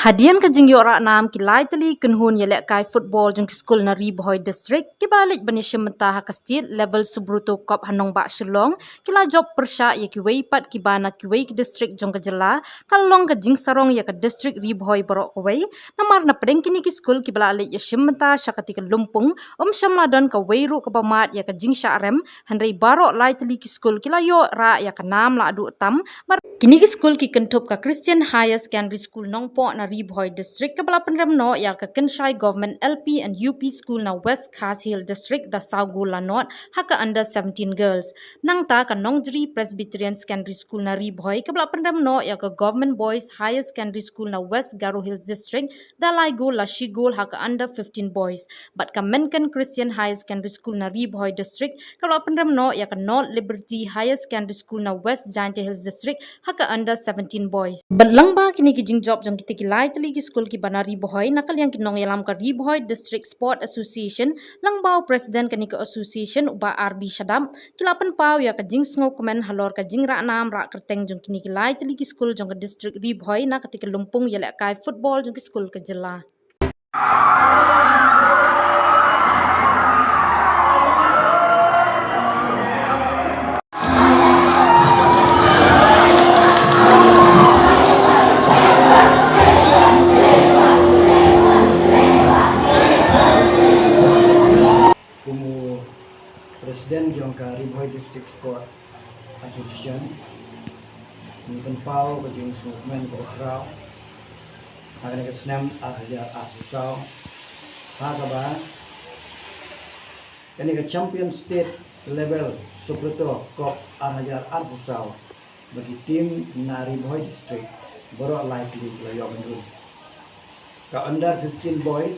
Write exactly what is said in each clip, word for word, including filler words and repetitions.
Hadien ka jingïoh rah nam ki lai tylli kynhun ïalehkai football jong ki skul na Ri Bhoi District, kiba la leit ban ïashim bynta ha ka state level Subroto Cup ha nongbah Shillong, ki la jop pyrshah ïa kiwei pat kiba na kiwei ki district jong ka jylla, ka la long ka jingsarong ïa ka district Ri Bhoi baroh kawei, namar na pdeng kine ki skul kiba la leit ïashim bynta sha kata ka lympung, ym shym la don kawei ruh kaba mad ïa ka jingshah rem, hynrei baroh lai tylli ki skul ki la ïoh rah ïa ka nam lahduh tam, bad kine ki skul ki kynthup ka Christian Higher Secondary School Nongpoh na Ri Bhoi District, kaba la pynrem noh ïa ka Kynshai Government L P and U P School na West Khasi Hills District da saw gol la nod ha ka under seventeen girls. Nangta ka Nongjri Presbyterian Secondary School na Ri Bhoi, kaba la pynrem noh ïa ka Government Boys Higher Secondary School na West Garo Hills District da lai gol la shi gol ha ka under fifteen boys. Bad ka Menken Christian Higher Secondary School na Ri Bhoi District, kaba la pynrem noh ïa ka North Liberty Higher Secondary School na West Jaintia Hills District ha ka under seventeen boys. Bad lyngba kine ki jingjop jong kita ki lai tylli ki skul kiba na Ri Bhoi, na ka liang ki nongïalam ka Ri Bhoi District Sport Association, lyngba u President kane ka association u Bah R B Shadap, ki la pynpaw ïa ka jingsngewkmen halor ka jingrah nam rah kyrteng jong kine ki lai tylli ki skul jong ka district Ri Bhoi na kata ka lympung ïalehkai football jong ki skul ka jylla. Kum u President jong ka Ri Bhoi District Sport Association, ngi pynpaw ka jingsngewkmen kaba khraw ha kane ka snem ar hajar arphew saw, ha kaba kane ka Champion State Level Subroto Cup ar hajar arphew saw, ba ki team na Ri Bhoi District baroh lai tylli ki la ïoh ban rung. Ka under fifteen boys,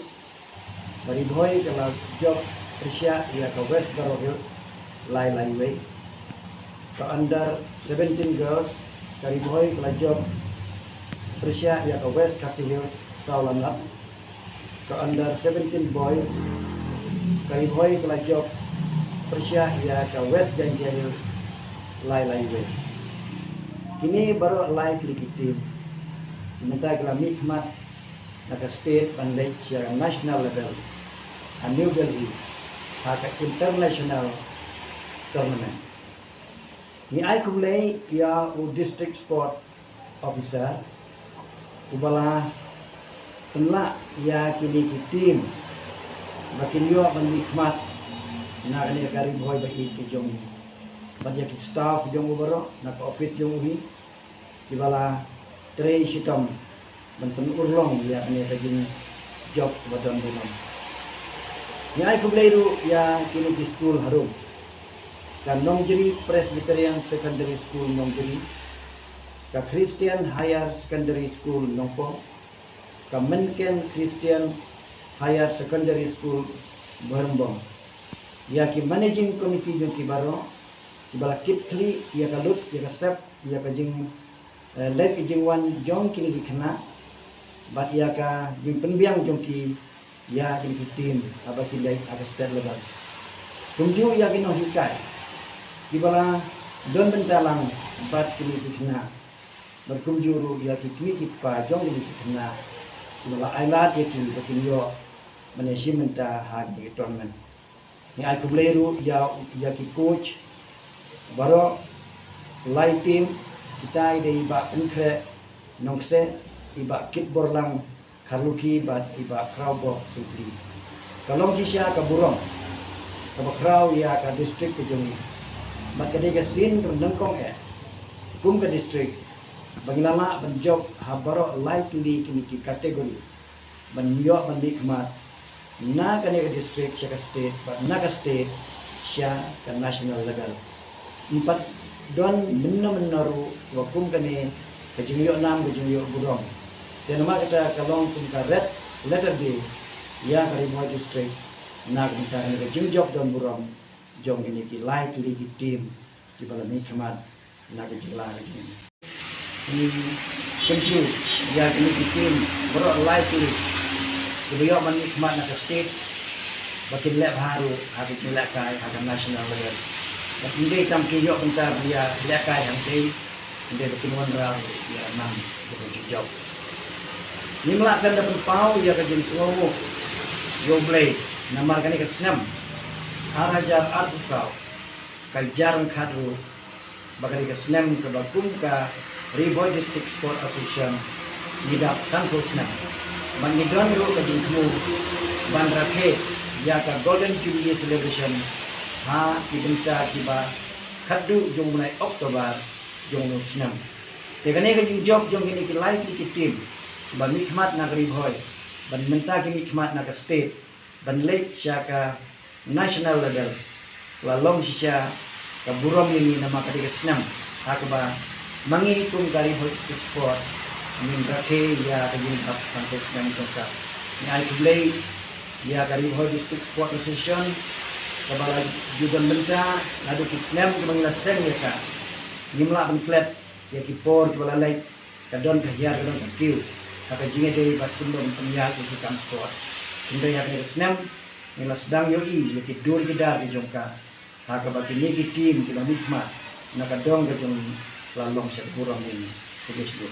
ka Ri Bhoi ka la jop pyrshah ïa ka West Garo Hills lai lai wei. Ka under seventeen girls, ka Ri Bhoi ka la jop pyrshah ïa ka West Khasi Hills saw la nod. Ka under seventeen boys, ka Ri Bhoi ka la jop pyrshah ïa ka West Jaintia Hills lai lai wei. Kine baroh lai tylli ki team mynta ki la mih khmat na ka state ban leit sha ka national level ha New Delhi ha ka international tournament. Ngi ai khublei ïa u District Sport Officer uba la pynlah ïa kine ki team ba kin ïoh ban mih khmat na kane ka Ri Bhoi ba ïeit ka jong ngi, bad ïa ki staff jong u baroh na ka office jong u hi, kiba la trei shitom ban pynurlong ïa kane ka jingjop ba don burom. Ngi ai khublei ruh ïa kine ki skul harum, ka Nongjri Presbyterian Secondary School Nongjri, ka Christian Higher Secondary School Nongpoh, ka Menken Christian Higher Secondary School Bhoirymbong, ïa ki managing committee jong ki baroh kiba la kit khlieh ïa ka lut ïa ka sep ïa ka jing, eh, leit ka jingwan jong kine ki khynnah, bad ïa ka jingpynbiang jong ki ïa kine ki team haba ki leit ha ka state level. Kumjuh ïa ki nonghikai kiba la don bynta lang bad kine ki khynnah, bad kumjuh ruh ïa ki kmie ki kpa jong kine ki khynnah kiba la ailad ïa ki ba kin ïoh ban ïashim bynta ha kine ki tournament. Ngi ai khublei ruh ïa, ïa ki coach baroh lai team, kita i dei i Bah Pynkhreh Nongkseh, i Bah Kitborlang Kharlukhi bad i Bah Khrawboh Sukli. Ka long shisha ka burom kaba khraw ïa ka district ka jong ngi, bad ka dei ka sien kaba nyngkong eh kum ka district ba ngi la lah ban jop ha baroh lai tylli kine ki category ban ïoh ban mih khmat na kane ka district sha ka state bad na ka state sha ka national level. Ym pat don mynno mynno ruh ba kum kane ka jingïoh nam ka jingïoh burom. Te namar kata ka long kum ka red letter day ïa ka Ri Bhoi District na ka bynta kane ka jingjop don burom jong kine ki lai tylli ki team kiba la mih khmat na ka jylla ka jong ngi. Ngi kyntu ïa kine ki team baroh lai tylli kiba ïoh ban mih khmat na ka state ba kin leh bha ruh ha ka jinglehkai ha ka national level. Bad ym dei tang ki ïoh bynta ban ïalehkai hangtei, hynrei ba kin wanrah ïa ka nam jong ka jingjop. Ngim lah ban da pynpaw ïa ka jingsngewbha ïa U Blei namar kane ka snem ar hajar arphew saw ka jar ryngkat ruh ba kane ka snem kaba kum ka Ri Bhoi District Sport Association ngi dap sanphew snem. Bad ngi don ruh ka jingthmu ban rakhe ïa ka Golden Jubilee Celebration ha ki bynta kiba khatduh jong u bnai October jong u snem. Te kane ka jingjop jong kine ki lai tylli ki team ba mihkhmat na ka Ri Bhoi bad mynta ki mihkhmat na ka state ban leit sha ka national level la long shisha ka burom ïa ngi namar ka dei ka snem ha kaba ma ngi kum ka Ri Bhoi District Sport ngin rakhe ïa ka jingdap sanphew snem jong ka. Ngi ai khublei ïa ka Ri Bhoi District Sport Association kaba la ju don bynta naduh ki snem kiba ngi la seng ïa ka. Ngim lah ban klet ïa ki por kiba la leit, ka don ka hiar ka don ka kiew ha ka jingïadei bad kumno ban pynïaid ïa ki kam sport. Hynrei ha kane ka snem ngi la sdang ïohi ïa ki dur ki dar ki jong ka ha kaba kine ki team kiba mihkhmat na ka dong ka jong ngi la long sha ka burom ïa ngi. Khublei shibun.